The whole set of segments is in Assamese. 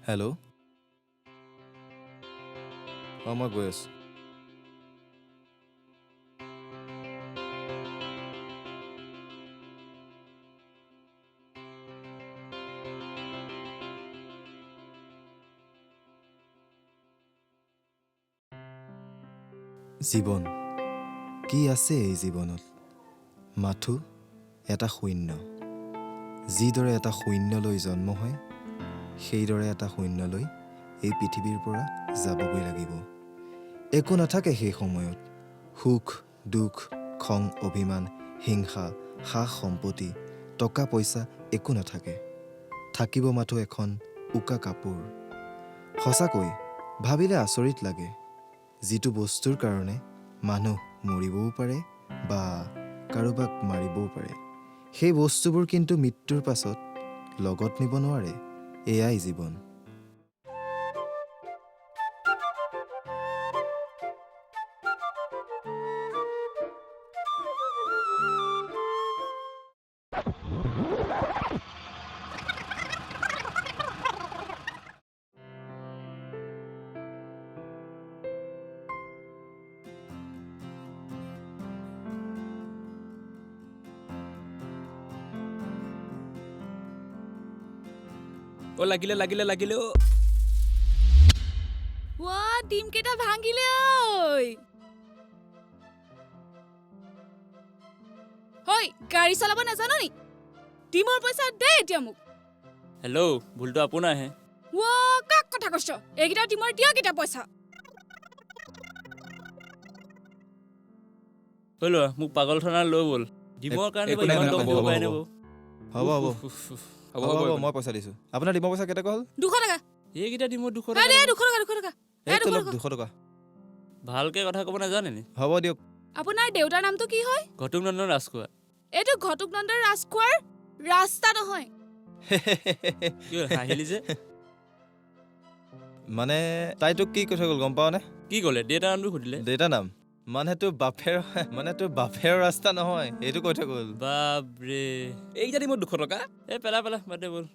হেল্ল', অঁ মই গৈ আছোঁ। জীৱন কি আছে এই জীৱনত? মাথো এটা শূন্য। যিদৰে এটা শূন্যলৈ জন্ম হয়, সেইদৰে এটা শূন্যলৈ এই পৃথিৱীৰ পৰা যাবগৈ লাগিব। একো নাথাকে সেই সময়ত। সুখ দুখ, খং অভিমান, হিংসা, সা সম্পত্তি, টকা পইচা একো নাথাকে। থাকিব মাথো এখন উকা কাপোৰ। সঁচাকৈ ভাবিলে আচৰিত লাগে, যিটো বস্তুৰ কাৰণে মানুহ মৰিবও পাৰে বা কাৰোবাক মাৰিবও পাৰে, সেই বস্তুবোৰ কিন্তু মৃত্যুৰ পাছত লগত নিব নোৱাৰে। এয়াই জীৱন। অ লাগিলে লাগিলে লাগিলে অ। ৱা, ডিম কেইটা ভাঙিলে ঐ। ঐ, গাড়ী চলাব নাজান নি? ডিমৰ পইচা দে এতিয়া মোক। হেল্ল', ভুলটো আপোনাৰহে। ৱা, কাক কথা কৈছ? এইকেইটা ডিমৰ দিয়ক এতিয়া পইচা। ঐ ল'ৰা, মোক পাগল থানাত লৈ ব'ল। ডিমৰ কাৰণে একো বাৰু নাই, ইমান নাই, দম হ'ব, দিব হ'ব, পাৰে নে হ'ব। বাৰু? হ'ব, হ'ব। উফ, উফ, উফ। হ'ব, হ'ব, মই পইচা দিছোঁ। আপোনাৰ ডিমৰ পইচা কেইটকা হ'ল? 200 টকা। এইকেইটা ডিমৰ 200 এই টকা। দে, 200 টকা, 200 টকা। এই এই 200 লওক, টকা। 200 টকা। ভালকে কথা ক'ব নাজানে নি? হ'ব দিয়ক। আপোনাৰ দেউতাৰ নামটো কি হয়? ঘটক নন্দন ৰাজখোৱা। এইটো ঘটক নন্দন ৰাজখোৱাৰ ৰাস্তা নহয়। কি হ'ল, হাঁহিলি যে? মানে তাই তোক কি কৈ থৈ গ'ল গম পাৱ নে? কি ক'লে? দেউতাৰ নামটো সুধিলে। দেউতাৰ নাম মানে তোৰ বাপেৰ, মানে তোৰ বাপেৰৰ ৰাস্তা নহয়, এইটো কৈ থৈ গ'ল। বাপৰে, এইকেইটা ডিমত 200 টকা? এই পেলা পেলা, বাদ দে ব'ল।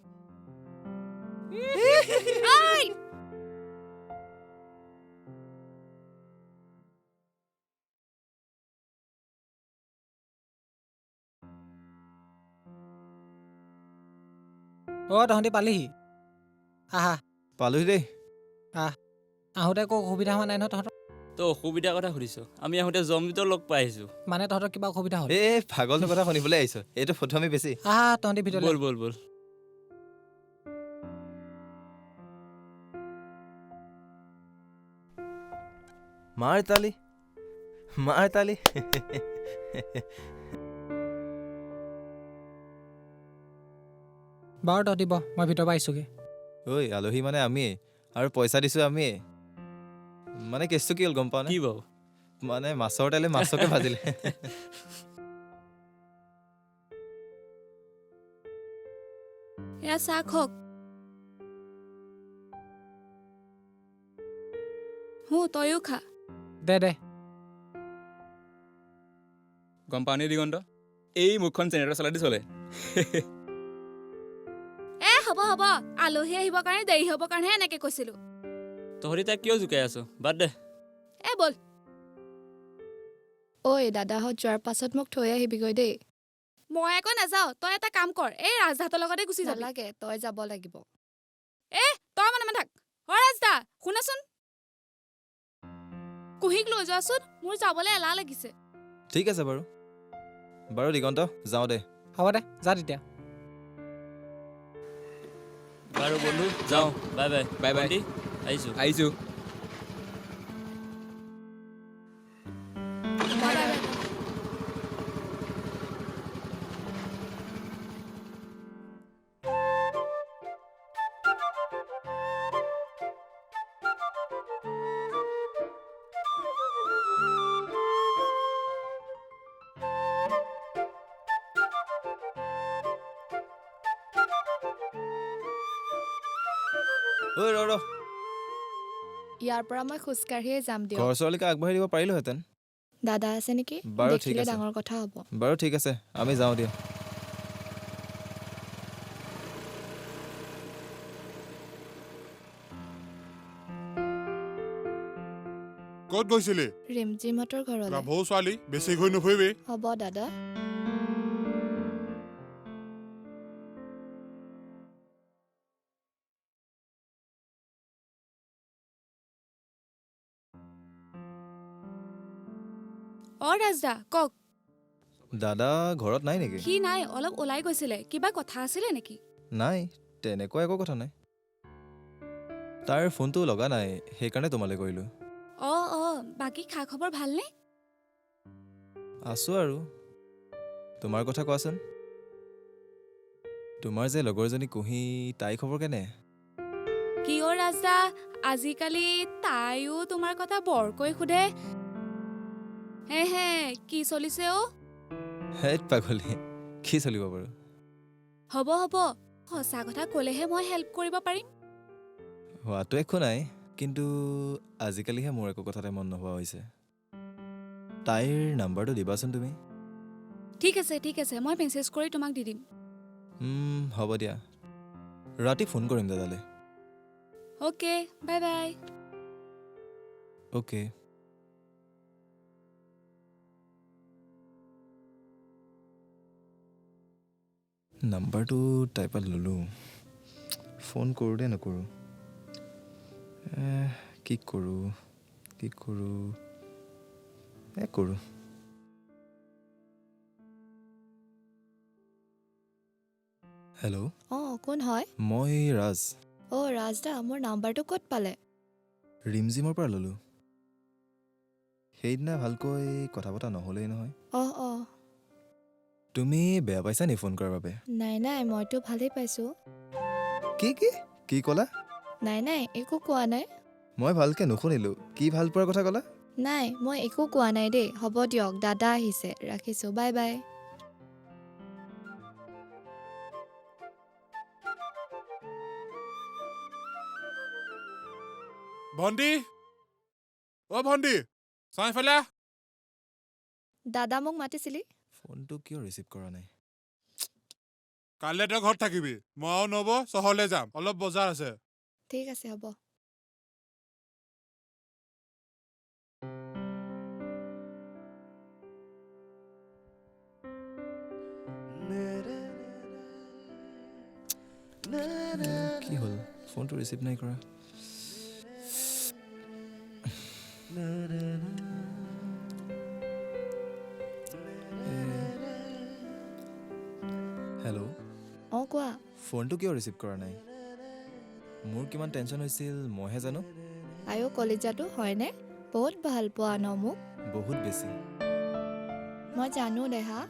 অ তহঁতি পালিহি? আহা। পালোহি দেই। আহ, আহোঁতে একো অসুবিধা হোৱা নাই নহয় তহঁতৰ? তই অসুবিধাৰ কথা সুধিছ, আমি আহোঁতে জমজিতৰ লগ পাই আহিছো। মানে তহঁতৰ কিবা অসুবিধা হ'ল? এই পাগলটোৰ কথা শুনিবলৈ আহিছ, এইটো ফটোৱামি বেছি। আহা তহঁতি ভিতৰলৈ। ব'ল ব'ল ব'ল। মাৰ তালি, মাৰ তালি। বাৰু তহঁতি বহ, মই ভিতৰৰ পৰা আহিছোগৈ। ঐ আলহী মানে আমিয়েই, আৰু পইচা দিছোঁ আমিয়েই। মানে কেছটো কি হ'ল গম পাৱ নে? কি বাৰু? মানে মাছৰ তেলে মাছকে ভাজিলে। এয়া চাহ খাওক। হু, তয়ো খা। দে দে। গম পাৱ নে দিগন্ত, এই মুখখন জেনেৰেটৰ চলাই দি চলে। এ হ'ব হ'ব, আলহী আহিবৰ কাৰণে দেৰি হ'ব কাৰণেহে এনেকে কৈছিলো। তহঁতি তাক কিয় জোকাই আছ? বাদ দে। এ ব'ল। ঐ দাদাহঁত যোৱাৰ পাছত মোক থৈ আহিবিগৈ দেই। মই আকৌ নাযাওঁ, তই এটা কাম কৰ, এই ৰাজদাহঁতৰ লগতে গুচি যাবি। নালাগে, তই যাব লাগিব। এ তই মনে মনে থাক। অ ৰাজদা শুনাচোন, কুহিক লৈ যোৱাচোন, মোৰ যাবলৈ এলাহ লাগিছে। ঠিক আছে বাৰু। বাৰু দিগন্ত, যাওঁ দে। হ'ব দে, যা তেতিয়া। বাৰু বন্ধু যাওঁ, বাই বাই। Bye bye. ভণ্টি, আহিছোঁ। আহিছোঁ। Bye bye. ঐ ৰ ৰ। ইয়াৰ পৰা মই খোজকাঢ়িয়ে যাম দিয়ক। ঘৰ ওচৰলৈকে আগবাঢ়ি দিব পাৰিলোহেঁতেন। দাদা আছে নেকি? বাৰু ঠিক দেখিলে আছে। ডাঙৰ কথা হ'ব। বাৰু ঠিক আছে, আমি যাওঁ দিয়া। ক'ত গৈছিলি? ৰিমজিমহঁতৰ ঘৰলৈ। গাভৰু ছোৱালী, বেছি ঘূৰি নুফুৰিবি। হ'ব দাদা। অ ৰাজদা, কওক। দাদা ঘৰত নাই নেকি? সি নাই, অলপ ওলাই গৈছিলে। কিবা কথা আছিলে নেকি? নাই, তেনেকুৱা একো কথা নাই। তাৰ ফোনটো লগা নাই, সেইকাৰণে তোমালৈ কৰিলোঁ। অ অ, বাকী খা খবৰ ভালনে? আছোঁ আৰু। তোমাৰ কথা কোৱাচোন, তোমাৰ যে লগৰজনী কুঁহি, তাইৰ খবৰ কেনে? কি অ ৰাজদা, আজিকালি তাইও তোমাৰ কথা বৰকৈ সোধে। হে হে, কি চলিছে অ? হেত পাগলী, কি চলিব বাৰু? হ'ব হ'ব, সঁচা কথা ক'লেহে মই হেল্প কৰিব পাৰিম। হোৱাটো একো নাই, কিন্তু আজিকালিহে মোৰ একো কথাতে মন নোহোৱা হৈছে। তাইৰ নাম্বাৰটো দিবাচোন তুমি। ঠিক আছে ঠিক আছে, মই মেছেজ কৰি তোমাক দি দিম। হ'ব দিয়া, ৰাতি ফোন কৰিম দাদালৈ। Okay, bye bye. Okay. নাম্বাৰটো তাইৰ পৰা ল'লোঁ, ফোন কৰোঁ নে নকৰোঁ? কি কৰোঁ কি কৰোঁ, কৰোঁ। হেল্ল'। অঁ, কোন হয়? মই ৰাজ। অ' ৰাজদা, মোৰ নাম্বাৰটো ক'ত পালে? ৰিমজিমৰ পৰা ল'লোঁ। সেইদিনা ভালকৈ কথা পতা নহ'লেই নহয়। অঁ অঁ। তুমি বেয়া পাইছা নি ফোন কৰাৰ বাবে? নাই নাই, মইতো ভালেই পাইছোঁ। কি কি কি ক'লা? নাই নাই, একো কোৱা নাই। মই ভালকৈ নুশুনিলোঁ, কি ভাল পোৱাৰ কথা ক'লা? নাই, মই একো কোৱা নাই দেই। হ'ব দিয়ক, দাদা আহিছে, ৰাখিছোঁ, বাই বাই। ভণ্টি, অ ভণ্টি, চাওঁ এইফালে আহ। দাদা, মোক মাতিছিলি? ফোনটো কিয় ৰিচিভ কৰা নাই? কাইলৈ তই ঘৰত থাকিবি, মই আৰু নবৌ চহৰলৈ যাম, অলপ বজাৰ আছে। ঠিক আছে, হ'ব। কি হ'ল, ফোনটো ৰিচিভ নাই কৰা? হেল্ল'। অঁ, কোৱা। ফোনটো কিয় ৰিচিভ কৰা নাই? মোৰ কিমান টেনশ্যন হৈছিল মইহে জানো। আয়ো কলিজাটো, হয়নে? বহুত ভাল পোৱা ন মোক? বহুত বেছি। মই জানো দেহা।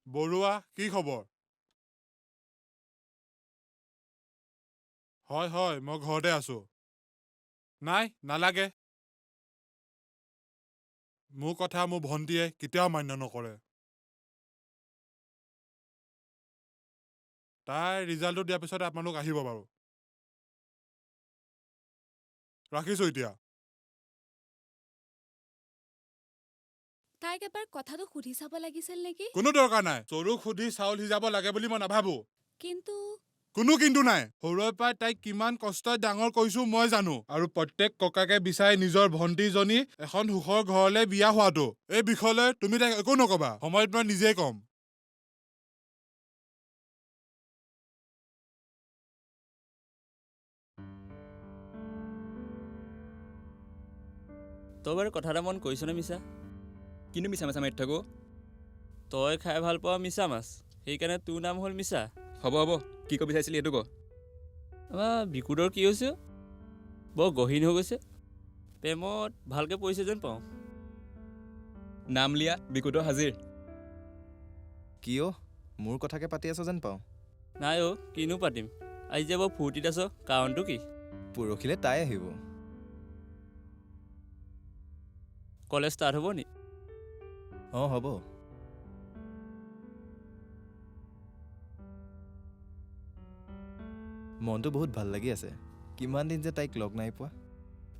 বৰুৱা, কি খবৰ? হয় হয়, মই ঘৰতে আছোঁ। নাই, নালাগে। মোৰ কথা মোৰ ভণ্টিয়ে কেতিয়াও মান্য নকৰে। তাইৰ ৰিজাল্টটো দিয়াৰ পিছত আপোনালোক আহিব বাৰু। ৰাখিছোঁ এতিয়া। তাইক এবাৰ কথাটো সুধি চাব লাগিছিল নেকি? কোনো দৰকাৰ নাই। চৰুক সুধি চাউল সিজাব লাগে বুলি মই নাভাবোঁ। কিন্তু কোনো কিন্তু নাই। সৰুৰে পৰাই তাইক কিমান কষ্টত ডাঙৰ কৰিছোঁ মই জানো। আৰু প্ৰত্যেক ককাকে বিচাৰে নিজৰ ভণ্টিজনী এখন সুখৰ ঘৰলৈ বিয়া হোৱাটো। এই বিষয়লৈ তুমি তাইক একো নক'বা, সময়ত মই নিজেই ক'ম। তই বাৰু কথা এটা মন কৰিছনে মিছা? কিনো মিছা মিছা মাৰি থাকো? তই খাই ভাল পোৱা মিছা মাছ, সেইকাৰণে তোৰ নাম হ'ল মিছা। হ'ব হ'ব, কি ক'ব বিচাৰিছিলি সেইটো ক। আমাৰ বিকুদৰ কি হৈছে, বৰ গহীন হৈ গৈছে, প্ৰেমত ভালকৈ পৰিছে যেন পাওঁ। নাম লিয়া বিকুদৰ হাজিৰ। কিয় মোৰ কথাকে পাতি আছ যেন পাওঁ? নাই অ', কিনো পাতিম, আজি যে বৰ ফূৰ্তিত আছ, কাৰণটো কি? পৰহিলে তাই আহিব। কলেজ ষ্টাৰ্ট হ'ব নি? অঁ হ'ব। মনটো বহুত ভাল লাগি আছে, কিমান দিন যে তাইক লগ নাই পোৱা।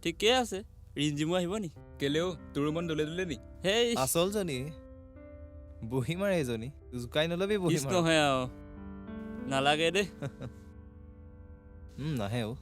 ঠিকে আছে। ৰিঞ্জিমো আহিব নি? কেলেও তোৰো মন দলে দলে নি? হেই আচলজনী বহী মাৰে, এইজনী জোকাই নল'বি বহী পিছ মাৰ। নহয় আৰু, নালাগে দেই। নাহে অ'।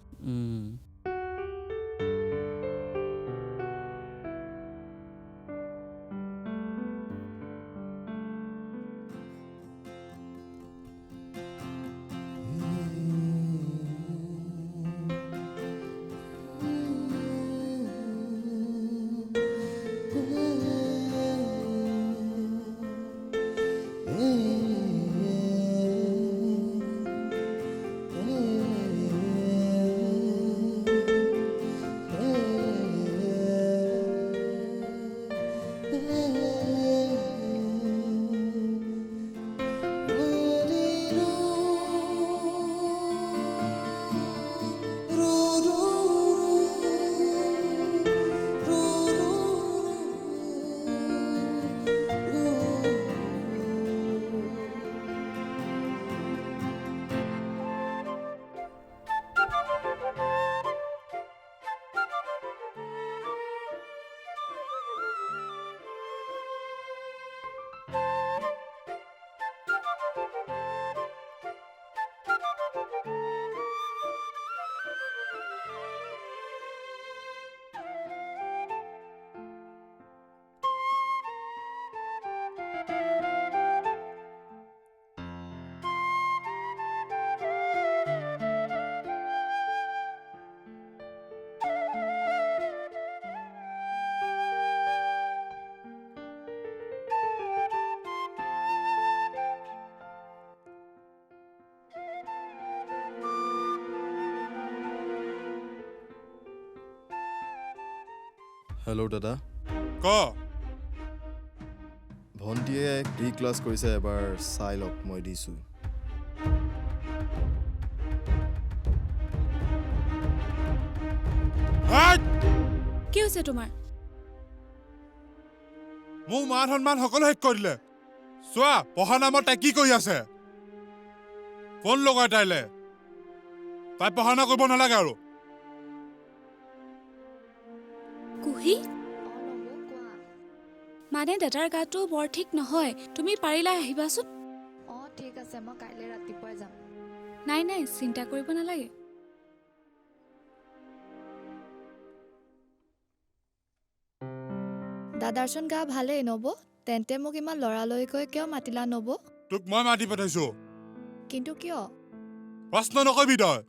হেল্ল' দাদা। ক। ভণ্টিয়ে কি ক্লাছ কৰিছে এবাৰ চাই লওক, মই দিছোঁ। কি হৈছে তোমাৰ? মোৰ মান সন্মান সকলো শেষ কৰি দিলে। চোৱা, পঢ়া নামত তাই কি কৰি আছে। ফোন লগাই তাইলে, তাই পঢ়া শুনা কৰিব নালাগে আৰু। কুহি, মানে দাদাৰ গাটো বৰ ঠিক নহয়, তুমি পাৰিলে আহিবাচোন। অঁ ঠিক আছে, মই কাইলৈ ৰাতিপুৱাই যাম। নাই নাই, চিন্তা কৰিব নালাগে। দাদাৰচোন গা ভালেই নবৌ, তেন্তে মোক ইমান লৰালৰিকৈ কিয় মাতিলা নবৌ? তোক মই মাতি পঠাইছো। কিন্তু কিয়? প্ৰশ্ন নকৰিবি তই।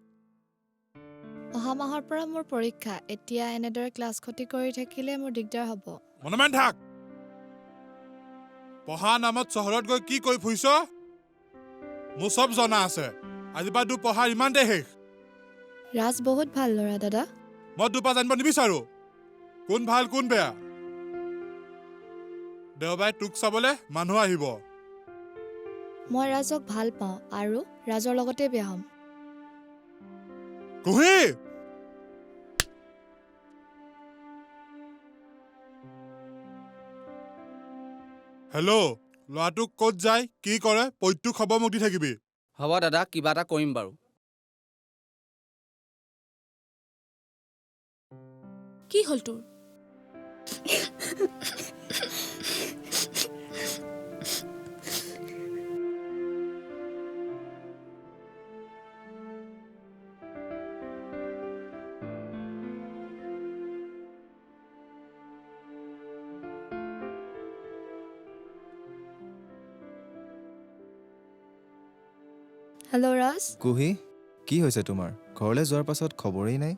অহা মাহৰ পৰা মোৰ পৰীক্ষা, এতিয়া এনেদৰে ক্লাছ ক্ষতি কৰি থাকিলে মোৰ দিগদাৰ হ'ব। মনে মনে থাক। পঢ়া নামত চহৰত গৈ কি কৰি ফুৰিছ মোৰ চব জনা আছে। আজিৰ পৰা তোৰ পঢ়া ইমানতে শেষ। ৰাজ বহুত ভাল ল'ৰা দাদা। মই তোৰ পৰা জানিব নিবিচাৰো কোন ভাল কোন বেয়া। দেওবাৰে তোক চাবলৈ মানুহ আহিব। মই ৰাজক ভাল পাওঁ আৰু ৰাজৰ লগতে বিয়া হ'ম। কুহি, হেল্ল', ল'ৰাটোক ক'ত যায় কি কৰে প্ৰত্যেক খবৰ মোক দি থাকিবি। হ'ব দাদা, কিবা এটা কৰিম বাৰু। কি হ'ল তোৰ? হেল্ল' ৰাজ। কুহি, কি হৈছে তোমাৰ? ঘৰলৈ যোৱাৰ পাছত খবৰেই নাই।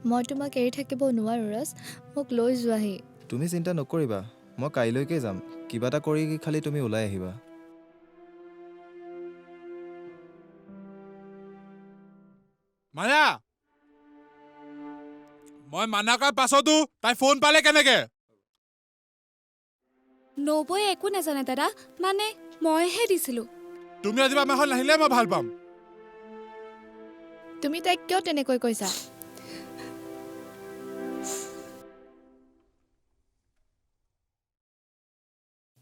মই তোমাক এৰি থাকিব নোৱাৰোঁ ৰাজ, মোক লৈ যোৱাহি। তুমি চিন্তা নকৰিবা, মই কাইলৈকে যাম। কিবা এটা কৰি খালি তুমি ওলাই আহিবা। মায়া, মই মানা কৰাৰ পাছতো তাই ফোন পালে কেনেকে? নবৌয়ে একো নাজানে দাদা, মানে মইহে দিছিলোঁ। তুমি আজি আমাৰ ঘৰত নাহিলে মই ভাল পাম। তুমি তাইক কিয় তেনেকৈ কৈছা?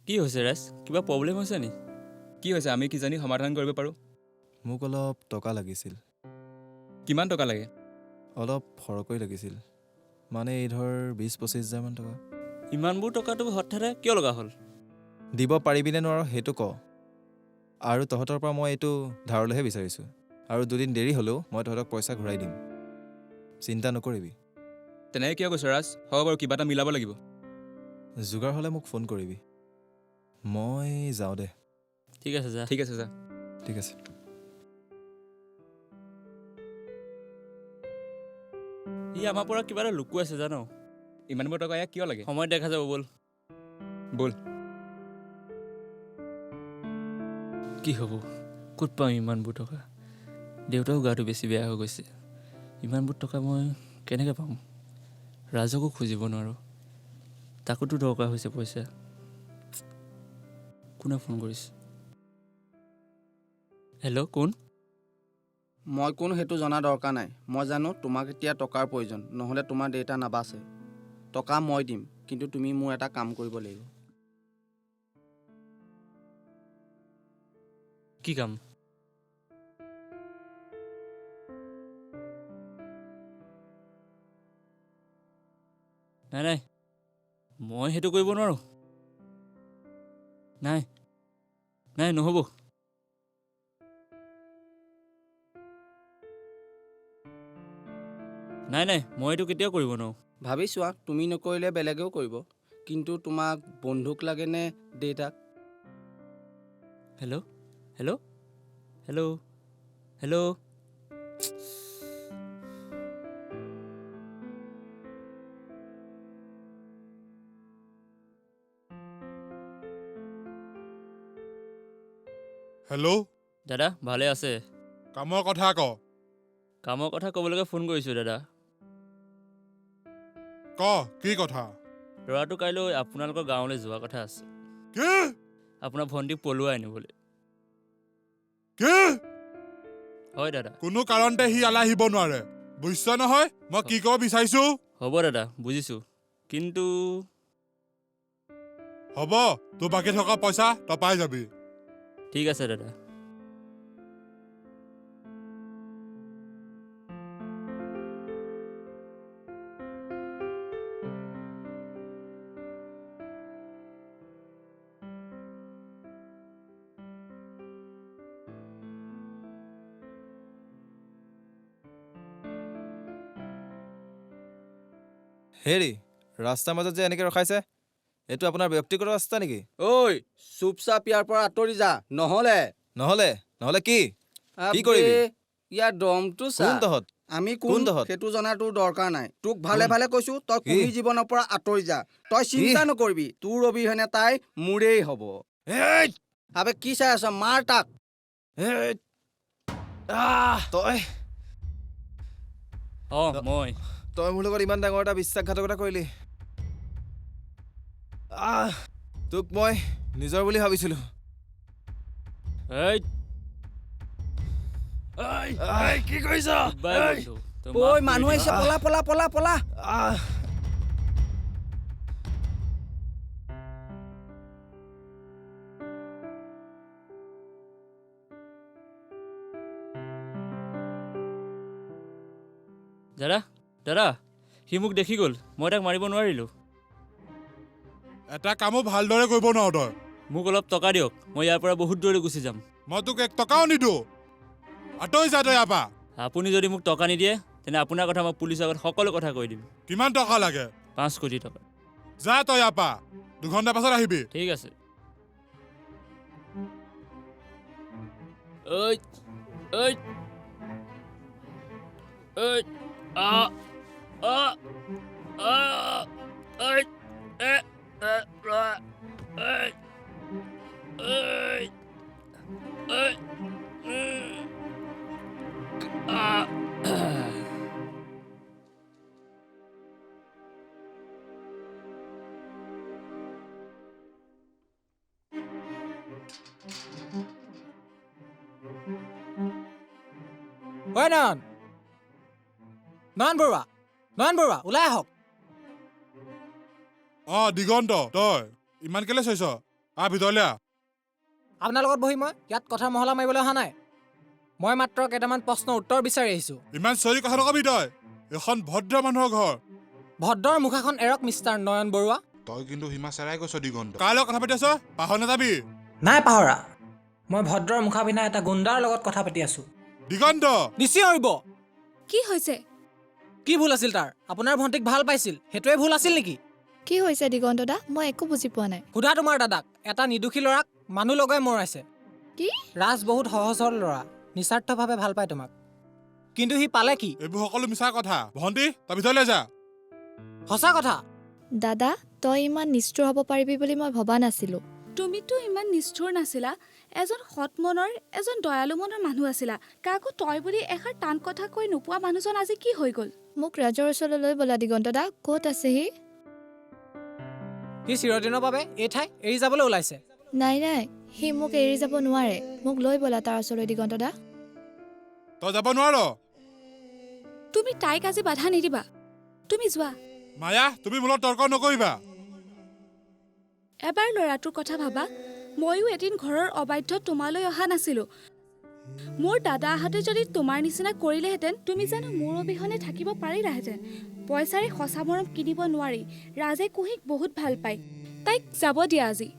কি হৈছে ৰাজ, কিবা প্ৰব্লেম হৈছে নি? কি হৈছে আমি কিজানি সমাধান কৰিব পাৰোঁ। মোক অলপ টকা লাগিছিল। কিমান টকা লাগে? অলপ সৰহকৈ লাগিছিল, মানে এই ধৰ 20-25 হাজাৰমান টকা। ইমানবোৰ টকাটো হঠাতে কিয় লগা হ'ল? দিব পাৰিবিনে নোৱাৰ সেইটো ক, আৰু তহঁতৰ পৰা মই এইটো ধাৰলৈহে বিচাৰিছোঁ। আৰু দুদিন দেৰি হ'লেও মই তহঁতক পইচা ঘূৰাই দিম, চিন্তা নকৰিবি। তেনেকৈ কিয় কৈছ ৰাজ? হ'ব বাৰু, কিবা এটা মিলাব লাগিব। যোগাৰ হ'লে মোক ফোন কৰিবি। মই যাওঁ দে। ঠিক আছে, যা। ঠিক আছে, যা। ঠিক আছে। ই আমাৰ পৰা কিবা এটা লুকুৱাইছে জান। ইমানবোৰ টকা ইয়াক কিয় লাগে? সময়ত দেখা যাব, ব'ল। ব'ল। কি হ'ব, ক'ত পাম ইমানবোৰ টকা? দেউতাও গাটো বেছি বেয়া হৈ গৈছে। ইমানবোৰ টকা মই কেনেকৈ পাম? ৰাজকো খুজিব নোৱাৰোঁ, তাকোতো দৰকাৰ হৈছে পইচা। কোনে ফোন কৰিছে? হেল্ল', কোন? মই কোন সেইটো জনা দৰকাৰ নাই। মই জানো তোমাক এতিয়া টকাৰ প্ৰয়োজন, নহ'লে তোমাৰ দেউতা নাবাচে। টকা মই দিম, কিন্তু তুমি মোৰ এটা কাম কৰিব লাগিব। কি কাম? নাই নাই, মই সেইটো কৰিব নোৱাৰোঁ। নাই নাই, নহ'ব। নাই নাই, মই এইটো কেতিয়াও কৰিব নোৱাৰোঁ। ভাবি চোৱা, তুমি নকৰিলে বেলেগেও কৰিব। কিন্তু তোমাক বন্ধুক লাগেনে দেউতাক? Hello hello hello hello. Hello দাদা, ভালে আছে? কামৰ কথা ক। কামৰ কথা ক'বলৈকে ফোন কৰিছোঁ দাদা। ক, কি কথা? ল'ৰাটো কাইলৈ আপোনালোকৰ গাঁৱলৈ যোৱা কথা আছে। কি? আপোনাৰ ভণ্টিক পলুৱাই আনিবলৈ। কি? হয় দাদা। কোনো কাৰণতে সি ইয়ালৈ আহিব নোৱাৰে, বুজিছ নহয় মই কি ক'ব বিচাৰিছো? হ'ব দাদা, বুজিছোঁ, কিন্তু হ'ব, তোৰ বাকী থকা পইচা তই পাই যাবি। ঠিক আছে দাদা। হেৰি, ৰাস্তাৰ মাজত যে এনেকৈ ৰখাইছে, এইটো আপোনাৰ ব্যক্তিগত ৰাস্তা নেকি? ঐ, চুপচাপ ইয়াৰ পৰা আঁতৰি যা, নহ'লে নহ'লে নহ'লে কি কি কৰিবি? আবে, ইয়াৰ দমটো চা। কোন তহঁত? আমি কোন কোন তহঁত? সেইটো জনাৰ তোৰ দৰকাৰ নাই। তোক ভালে কোন? ভালে কৈছো, তই কি? কুঁহিৰ জীৱনৰ পৰা আঁতৰি যা। তই চিন্তা নকৰিবি, তোৰ অবিহনে তাই মোৰেই হ'ব। এই! আবে কি চাই আছ? মাৰ তাক। এই! আহ, তই অঁ, মই। তই মোৰ লগত ইমান ডাঙৰ এটা বিশ্বাসঘাতকতা কৰিলি। আহ, তোক মই নিজৰ বুলি ভাবিছিলোঁ। এই! আহ, কি কৰিছ? বাই বন্ধু, তই ঐ, মাফ কৰি মানুহ দে। আহিছে, পলা পলা পলা পলা। আহ। দাদা দাদা, সি মোক দেখি গ'ল, মই তাক মাৰিব নোৱাৰিলোঁ। এটা কামো ভালদৰে কৰিব নোৱাৰ তই। মোক অলপ টকা দিয়ক, মই ইয়াৰ পৰা বহুত দূৰলৈ গুচি যাম। মই তোক এক টকাও নিদিওঁ, আঁতৰি যা তই ইয়াৰ পৰা। আপুনি যদি মোক টকা নিদিয়ে, তেনে আপোনাৰ কথা মই পুলিচৰ আগত সকলো কথা কৈ দিম। কিমান টকা লাগে? 5 কোটি টকা। যা তই ইয়াৰ পৰা, 2 ঘণ্টা পাছত আহিবি। ঠিক আছে। ঐ ঐ ঐ, আ আ আ, ঐ, এ এ, আ, ঐ ঐ ঐ, আ। ঐ নয়ন, নয়ন বৰুৱা, নয়ন বৰুৱা, ওলাই আহক। অ দিগন্ত, তই ইমান কেলে চাইছ? আহ, ভিতৰলৈ আহ। আপোনাৰ লগত বহি মই ইয়াত কথা মহলা মাৰিবলৈ অহা নাই। মই মাত্ৰ কেইটামান প্ৰশ্নৰ উত্তৰ বিচাৰি আহিছোঁ। ইমান চিঞৰি কথা নকবি তই, এইখন ভদ্ৰ মানুহৰ ঘৰ। ভদ্ৰৰ মুখাখন এৰক মিষ্টাৰ নয়ন বৰুৱা। তই কিন্তু সীমা চেৰাই গৈছ দিগন্ত। কাৰ লগত কথা পাতি আছ পাহৰি নাযাবি। নাই পাহৰা, মই ভদ্ৰৰ মুখা পিন্ধা এটা গুণ্ডাৰ লগত কথা পাতি আছোঁ। দিগন্ত। নিশ্চয়। কি হৈছে? কি ভুল আছিল তাৰ? আপোনাৰ ভণ্টিক ভাল পাইছিল, সেইটোৱে ভুল আছিল নেকি? কি হৈছে দিগন্ত দা? মই একো বুজি পোৱা নাই। সোধা তোমাৰ দাদাক। এটা নিৰ্দোষী ল'ৰাক মানুহ লগাই মৰাইছে। কি? ৰাজ বহুত সহজ সৰল ল'ৰা, নিস্বাৰ্থভাৱে ভাল পায় তোমাক, কিন্তু সি পালে কি? এইবোৰ সকলো মিছা কথা। ভণ্টি, তই ভিতৰলৈ যা। সঁচা কথা। দাদা, তই ইমান নিষ্ঠুৰ হ'ব পাৰিবি বুলি মই ভবা নাছিলোঁ। তুমিতো ইমান নিষ্ঠুৰ নাছিলা। এজন সৎ মনৰ, এজন দয়ালু মনৰ মানুহ আছিলা। কাকো তই বুলি এষাৰ টান কথা কৈ নোপোৱা মানুহজন আজি কি হৈ গ'ল? মোক ৰাজৰ ওচৰলৈ লৈ ব'লা দিগন্ত দা। ক'ত আছে সি? সি চিৰদিনৰ বাবে এই ঠাই এৰি যাবলৈ ওলাইছে। নাই নাই, সি মোক এৰি যাব নোৱাৰে। মোক লৈ ব'লা তাৰ ওচৰলৈ দিগন্ত দা। তই যাব নোৱাৰ। তুমি তাইক আজি বাধা নিদিবা, তুমি যোৱা। মায়া, তুমি মোৰ লগত তৰ্ক নকৰিবা। এবাৰ ল'ৰাটোৰ কথা ভাবা। ময়ো এদিন ঘৰৰ অবাধ্য তোমালৈ অহা নাছিলোঁ। মোৰ দাদাহঁতে যদি তোমাৰ নিচিনা কৰিলেহেঁতেন, তুমি জানো মোৰ অবিহনে থাকিব পাৰিলাহেঁতেন? পইচাৰে সঁচা মৰম কিনিব নোৱাৰি। ৰাজে কুঁহিক বহুত ভাল পায়, তাইক যাব দিয়া আজি।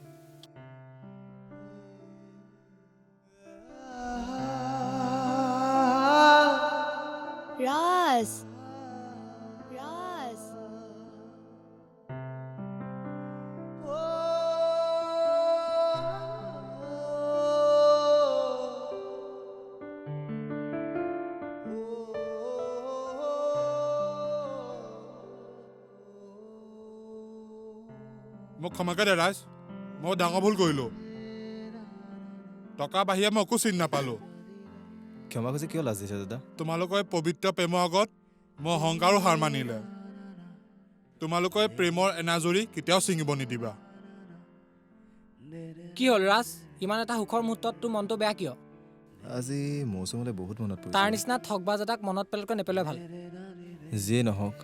ৰাজ, ৰাজ। মোক ক্ষমা কৰি দে ৰাজ, মই ডাঙৰ ভুল কৰিলোঁ। টকা বাহিৰে মই একো চিনি নাপালোঁ। ক্ষমা খুজি কিয় লাজ দিছে দাদা? তোমালোকৰ এই পবিত্ৰ প্ৰেমৰ আগত মই অহংকাৰো হাৰ মানিলে। তোমালোকৰ এই প্ৰেমৰ এনাজৰী কেতিয়াও ছিঙিব নিদিবা। কি হ'ল ৰাজ? ইমান এটা সুখৰ মুহূৰ্তত তোৰ মনটো বেয়া কিয়? আজি মৌচুমলৈ বহুত মনত তাৰ পৰিছে। নিচিনা ঠগবাজ এটাক মনত পেলাতকৈ নেপেলোৱাই ভাল। যিয়ে নহওক,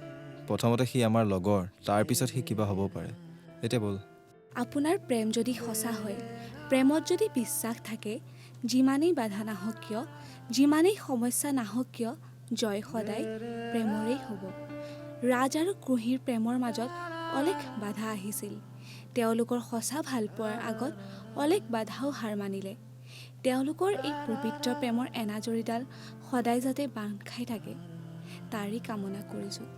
প্ৰথমতে সি আমাৰ লগৰ, তাৰপিছত সি কিবা হ'ব পাৰে। এতিয়া ব'ল। আপোনাৰ প্ৰেম যদি সঁচা হয়, প্ৰেমত যদি বিশ্বাস থাকে, যিমানেই বাধা নাহক কিয়, যিমানেই সমস্যা নাহক কিয়, জয় সদায় প্ৰেমৰেই হ'ব। ৰাজ আৰু কুঁহিৰ প্ৰেমৰ মাজত অলেখ বাধা আহিছিল। তেওঁলোকৰ সঁচা ভালপোৱাৰ আগত অলেখ বাধাও হাৰ মানিলে। তেওঁলোকৰ এই পবিত্ৰ প্ৰেমৰ এনাজৰীডাল সদায় যাতে বান্ধ খাই থাকে, তাৰেই কামনা কৰিছোঁ।